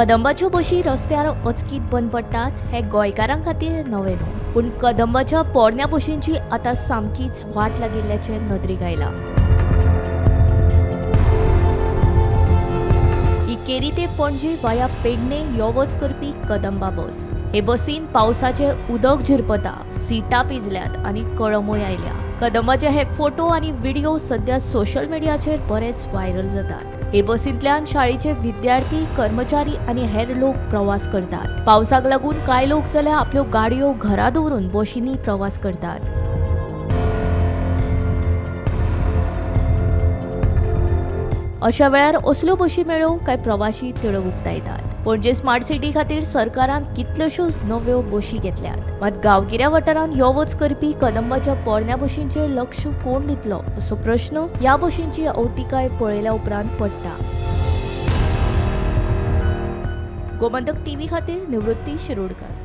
कदंबाच्यो बशी रस्त्यार अचकीत बंद पडटात हें गोंयकारां खातीर नवें न्हू, पूण कदंबाच्या पोरण्या बशींची आतां सामकीच वाट लागिल्ल्याचें नदरेक आयलां. ही केरी ते पणजे वाया पेडणे यो वच करपी कदंबा बस. हे बसीन पावसाचें उदक झिरपता, सिटां पिजल्यात आनी कळमूय आयल्या. कदंबाचे हे फोटो आनी व्हिडिओ सध्या सोशल मिडियाचेर बरेच व्हायरल जातात. हे बसींतल्यान शाळेचे विद्यार्थी, कर्मचारी आनी हेर लोक प्रवास करतात. पावसाक लागून कांय लोक जाल्यार आपल्यो गाडयो घरा दवरून बशींनी प्रवास करतात. अशा वेळार असल्यो बशी मेळ्ळ्यो काय प्रवाशी तिडक उक्तायतात. पणजे स्मार्ट सिटी खातीर सरकारान कितल्योश्योच नव्यो बशी घेतल्यात, मात गांवगिऱ्या वाठारांत यो वच करपी कदंबाच्या पोरण्या बशींचेर लक्ष कोण दितलो असो प्रश्न ह्या बशींची अवतिकाय पळयल्या उपरांत पडटा. गोमंतक टीव्ही खातीर निवृत्ती शिरोडकर.